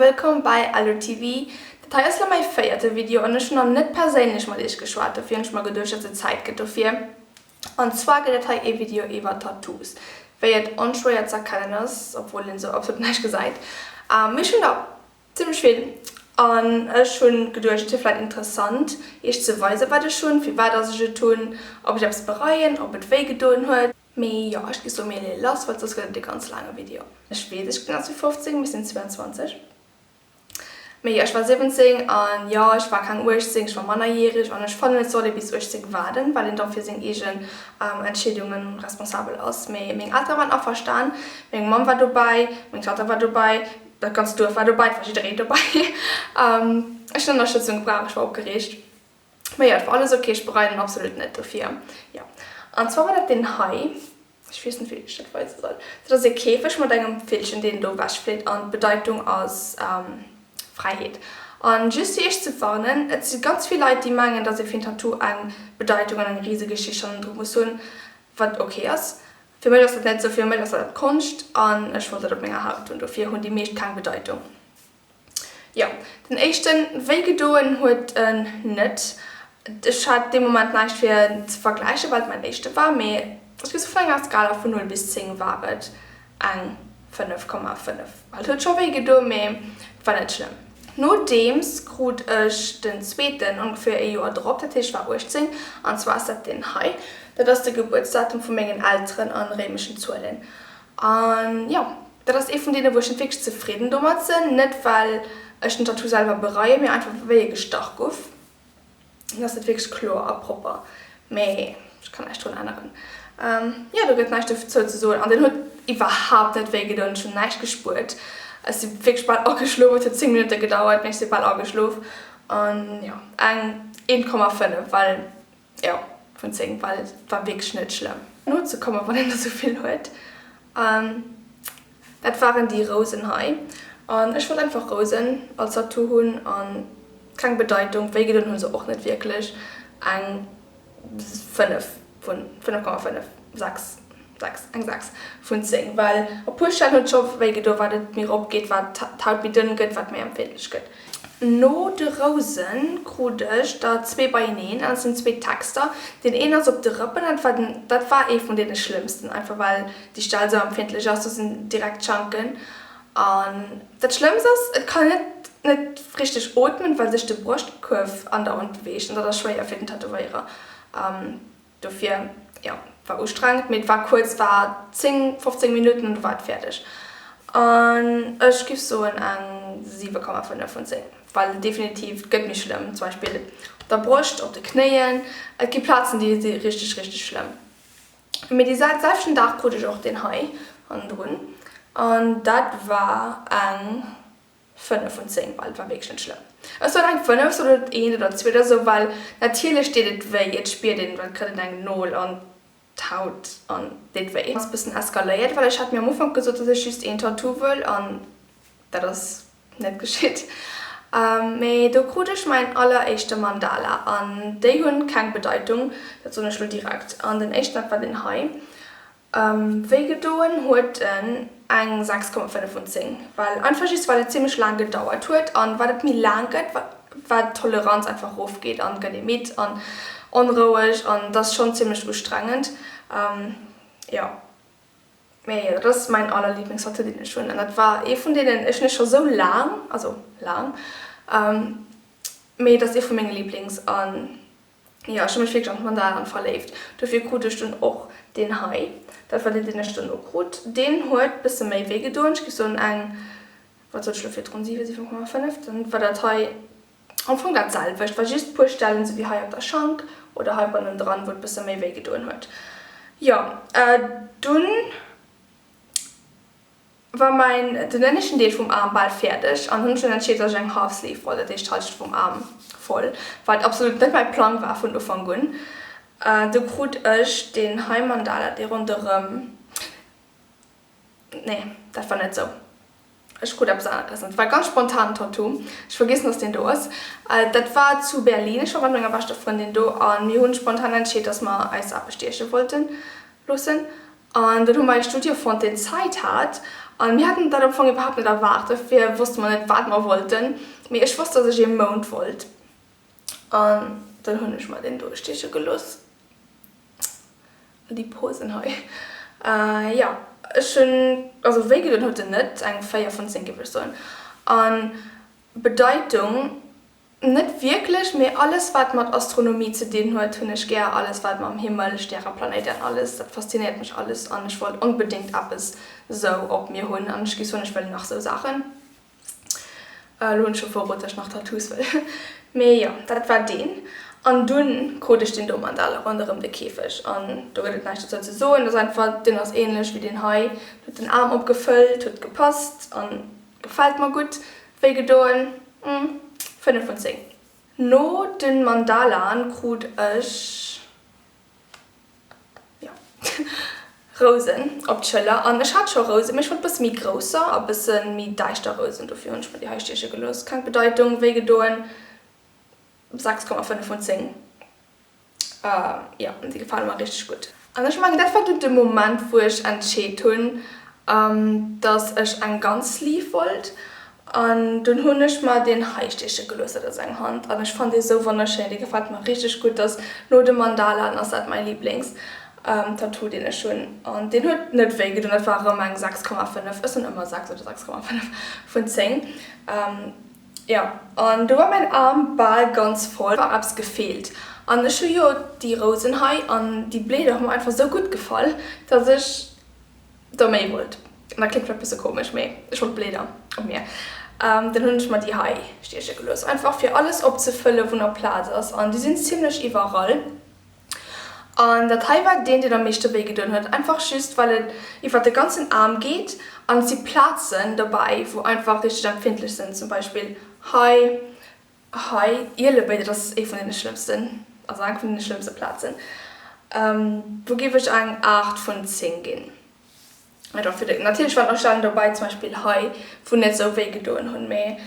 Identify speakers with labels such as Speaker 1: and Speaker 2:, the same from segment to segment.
Speaker 1: wëllkomm bei AluTV. Dat hei ass lo mäi véierte Video an ech hunn nach net perséinlech mat iech geschwat, dofir hunn ech mer geduecht dass et Zäit gëtt dofir. An zwar gëtt dat hei ee Video iwwer Tattoos, wéi et onschwéier ze erkennen ass, obwuel een sou absolut näischt gesäit. Mee ech hunn der zimmlech vill an ech hunn geduecht et wier vläit interessant iech ze weisen wat ech hunn, firwat dass ech et hunn, ob ech eppes bereien, ob et wéi gedoen huet. Mee jo, ech gi soe mir leeë lass, well soss gëtt et e ganz laange Video. Ech weess, ech ginn aus wéi 15, mee ech sinn 22. Mee jo, ech war 17 an jo, ech war keng 18, ech war mannerjäreg an ech fannen, et soll ee bis 18 waarden, well een da fir seng eegen Entscheedungen responsabel ass. Mee meng Eltere waren averstan, meng Mamm war dobäi, meng Tatta war dobäi, dat ganzt Duerf war dobäi, et war jiddereen dobäi. Ech hunn Ënnerstëtzung gebraucht, ech war opgereegt. Mee jo, et war alles ok, ech bereien absolut net dofir. Jo, an zwar war dat deen hei, ech weess net wéi ech dat weise soll, dat ass e Käfeg mat engem Villchen deen do ewech flitt an d'Bedeitung ass Fräiheet. An just fir iech ze warnen, et si ganz vill Leit déi mengen dass ee fir en Tattoo eng Bedeitung an eng rise Geschicht hannendru muss hunn, wat ok ass. Fir mech ass dat net esou, fir mech ass dat Konscht an ech wollt dat op menger Haut hunn, dofir hunn déi meescht keng Bedeitung. Jo, den éischten wéi gedoen huet en net. Ech hat dee Moment näischt fir ze vergläichen, well et mäin éischte war, mee ech géif soen vun enger Skala vun 0 bis 10 war et eng 5,5. Et huet scho wéi gedoen, mee et war net schlëmm. Nodeems krut ech den zweeten ongeféier ee Joer drop, dat heescht ech war 18, an zwar ass dat deen hei. Dat ass de Gebuertsdatum vu mengen Elteren an réimeschen Zuelen. An jo, dat ass ee vun deene wou ech net wierklech zefridden domat sinn. Net well ech den Tattoo selwer bereien, mee einfach wéi e gestach guff. En ass net wierklech kloer a propper, mee ech kann näischt drun änneren. Jo, do gëtt näischt dozou ze soen. An den huet iwwerhaapt net wéi gedoen, ech hunn näischt gespuert. Ech si wierklech bal ageschlof, et huet 10 Minutte gedauert, mee ech si bal ageschlof. An jo, eng 1,5, well Jo, vun 10, well et war wierklech net schlëmm. Nozekommen, wann een der sou vill huet. Dat waren déi Rousen hei. An ech wollt einfach Rousen als Tattoo hunn an keng Bedeitung. Wéi gedoen hunn se och net wierklech. Eng 5 vun 5,5, 6, 6, eng 6 vun 10, well op puer Stellen huet et scho wéi gedoen, wat et méi rop geet, wat d'Haut méi dënn gëtt, wat méi empfindlech gëtt. No de Rousen krut ech der zwee beieneen, an dat sinn zwee Texter. Deen een ass op de Rëppen, dat war den, dat war ee vun deene schlëmmsten, einfach well déi Stell sou empfindlech ass, do sinn direkt d'Schanken. An dat Schlëmmst ass, et kann een net net richteg ootmen, well sech de Broschtkuerf andauernd beweegt, an dat ass schwéier fir den Tätowéierer. Dofir, jo, war ustrengend, mee et war kuerz, war 10, 15 Minutten an du war et fäerdeg. An ech giff soen eng 7,5 vun 10, well definitiv, et gëtt méi schlëmm, zum Beispill op der Broscht, op de Knéien, et gi Plazen déi si richteg, richteg schlëmm. Mee dee selwechten Dag krut ech och deen hei hannendrun an dat war eng 5 vun 10, well et war wierklech net schlëmm. Ech soen eng 5, sot et eent oder zweet oder sou, well natierlech deet et wéi, et spiert een, well et kritt een eng Nol an d'Haut an deet wéi. Ass bëssen eskaléiert, well ech hat mir am Ufank gesot, dass ech just een Tattoo wëll an dat ass net geschitt. Mee do krut ech mäin alleréischte Mandala an déi hunn keng Bedeitung, dat soen ech lo direkt. An den éischten, dat war deen hei. Wéi gedoen huet en eng 6,5 vun 10, well einfach just well et zimlech laang gedauert huet an wat et méi laang gëtt wat d'Toleranz einfach rof geet an gëtt ee midd an onroueg an et ass schonn zimlech ustrengend jo. Mee dat ass mäin allerliblingstattoo deen ech hunn an dat war ee vun deenen ech hunn e scho sou laang, also laang, mee et ass ee vu menge Liblings an Jo, ech hu mech wierklech an d'Mandalaen verléift. Dofir krut ech dunn och deen hei. Dat war deen, deen ech duerno krut. Deen huet bësse méi wéi gedoen. Ech géif soen eng, wat sot ech elo virdrun, 7, 7,5. Dann war dat hei am Fong dat selwecht, war just puer Stellen, sou wéi hei op der Schank oder hei bannendran, wou et bësse méi wéi gedoen huet. Jo, dunn. War mäin den ënneschten Deel vum Aarm bal fäerdeg an hunn ech dunn entscheet dass ech eng Half Sleeve wollt, dat heescht d'Halschent vum Aarm voll, wat absolut net mäi Plang war vun Ufank un. Du krut ech deen hei Mandala dee ronderëm, nee dat war net sou, ech krut eppes aneres an et war ganz spontan en Tattoo, ech vergissen dass deen do ass. Dat war zu Berlin, ech war mat menger beschter Frëndin do an mir hunn spontan entscheet dass mer eis abestieche wollten loossen. An dunn hu mer ee Studio fonnt, deen Zäit hat. An mir haten dat am Fong iwwerhaapt net erwaart, dofir wosste mer net wat mer wollten. Mee ech wosst dass ech ee Mound wollt an dann hunn ech mer deen do stieche gelooss. All déi Posen hei. Jo, ech hunn, also wéi gedoen huet en net, eng 4 vun 10 géif ech soen. An Bedeitung Net wierklech, mee alles wat mat Astronomie ze dinn huet hunn ech gär, alles wat mam Himmel, Stäre, Planéiten, alles, dat faszinéiert mech alles an ech wollt onbedéngt eppes sou op mir hunn an ech gi soen ech wëll nach sou Saachen. Elo hunn ech scho verrot dass ech nach Tattoos wëll, mee jo dat war deen. An dunn krut ech deen do Mandala ronderëm de Käfeg an do gëtt et näischt dozou ze soen, dat ass einfach, deen ass ähnlech wéi deen hei, huet den Aarm opgefëllt, huet gepasst an Gefällt mer gutt, wéi gedoen, 5 vun 10. No den Mandalaen krut ech jo Rousen op d'Schëller an ech hat scho Rousen, mee ech wollt bësse méi grousser a bësse méi däischter Rousen, dofir hunn ech mer déi hei stieche gelooss. Keng Bedeitung, wéi gedoen, 6,5 vun 10. Jo, déi gefale mer richteg gutt. An ech mengen, dat war dunn de Moment, wou ech entscheet hunn, dass ech eng ganz Sleeve wollt. An dunn hunn ech mer deen hei stieche gelooss. Dat ass eng Hand an ech fannen dee sou wonnerschéin. Dee gefält mer richteg gutt. Dass no de Mandalaen ass dat mäi Liblings Tattoo, deen ech hunn. An deen huet net wéi gedoen. Dat war erëm eng 6,5. Ech soen ëmmer 6 oder 6,5 vun 10. Jo, an do war mäin Aarm bal ganz voll, war eppes gefeelt. An ech hu jo déi Rousen hei an déi Blieder hu mer einfach sou gutt gefall, dass ech der méi wollt. An dat kléngt vläicht bësse komesch, mee ech wollt Blieder op mir. Dann hunn ech mer déi hei stieche gelooss, einfach fir alles opzefëllen, wou nach Plaz ass. An déi sinn zimlech iwwerall. An dat hei war deen, deen am meeschte wéi gedoen huet, einfach just well et iwwert de ganzen Aarm geet an et si Plazen dobäi, wou einfach richteg empfindlech sinn, zum Beispill hei, hei, Ielebéi, dat ass ee vun deene schlëmmsten, also eng vun deene schlëmmste Plazen. Do géif ech eng 8 vun 10 ginn. Natierlech waren och Stellen dobäi, zum Beispill hei, wou net sou wéi gedoen hunn, mee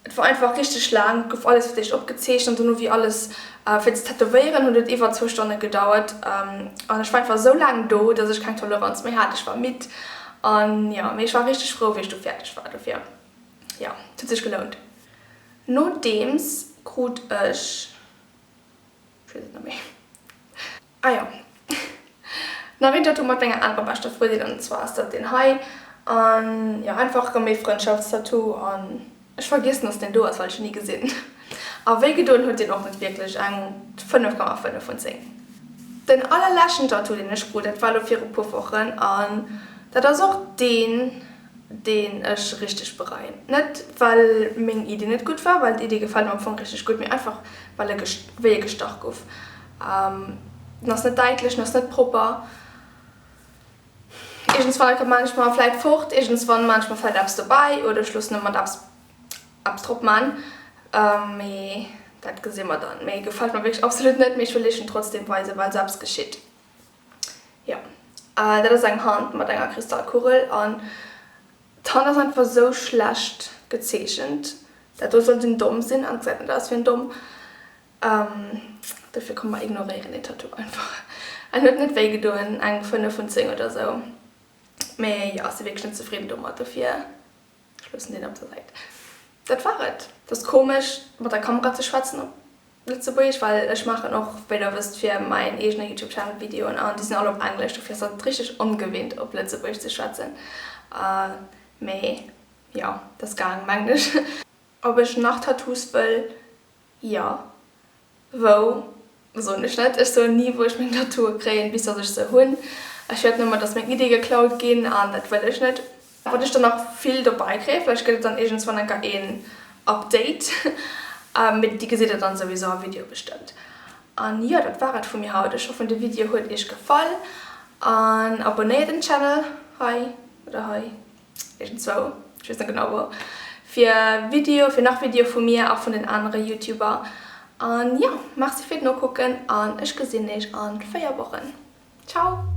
Speaker 1: et war einfach richteg laang. Et gouf alles fir d'éischt opgezeechent an dono wéi alles fir ze tätowéieren huet et iwwer zwou Stonne gedauert an ech war einfach sou laang do, dass ech keng Toleranz méi hat. Ech war midd an jo, mee ech war richteg frou wéi ech du fäerdeg war, dofir jo, et huet sech gelount. Nodeems krut ech, ech weess et net méi. Ah jo, nach een Tattoo mat menger anerer beschter Frëndin an zwar ass dat deen hei an jo einfach erëm ee Frëndschaftstattoo an ech vergiessen dass deen do ass well ech en ni gesinn a wéi gedoen huet deen och net wierklech, eng 5,5 vun 10. Den allerleschten Tattoo deen ech krut dat war elo viru puer Wochen an dat ass och deen deen ech richteg bereien. Net well meng Iddi net gutt war, well d'Iddi gefält mir am Fong richteg gutt, mee einfach well e wéi e gestach guff. En ass net däitlech, en ass net propper. Iergendswann maan ech mer vläit fort, iergendswann maan ech mer vläit eppes dobäi oder ech loossen e mat eppes eppes drop maan, mee dat gesi mer dann. Mee gefält mer wierklech absolut net, mee ech wëll iech en trotzdem weisen, well sou eppes geschitt. Jo, dat ass eng Hand mat enger Kristallkugel an d'Hand ass einfach sou schlecht gezeechent. Dat do sollt en Domm sinn an et gesäit net aus wéi en Domm. Dofir komm mer ignoréieren deen Tattoo einfach. En huet net wéi gedoen, eng 5 vun 10 oder sou. Mee jo, si wierklech net zefridden domat, dofir ech loossen deen op der Säit. Dat war et. Et ass komesch mat der Kamera ze schwätzen op Lëtzebuergesch, well ech maachen och, wéi der wësst, fir mäin eegene Youtube Channel Videoen an déi sinn all op Englesch, dofir ass dat richteg ongewinnt op Lëtzebuergesch ze schwätzen. Mee jo, dat ass gaang, mengen ech. Ob ech nach Tattoos wëll? Jo. Wou, soen ech net. Ech soen ni wou ech meng Tattooe kréien, bis dass ech se hunn. Ech wäert nëmmen, dass meng Iddie geklaut ginn an dat wëll ech net. Wann ech dann nach vill dobei kréien, vläicht gëtt et dann iergendswann enker een Update, mee déi gesitt der dann souwisou am Video bestëmmt. An jo, dat war et vu mir haut. Ech hoffen de Video huet iech gefall an abonnéiert den Channel hei oder hei. Iergendzwou, ech weess net genau wou, fir Video, fir nach Video vu mir a vun den anere Youtuber. An jo, merci fir d'Nokucken an ech gesinn iech an 4 Wochen. Ciao!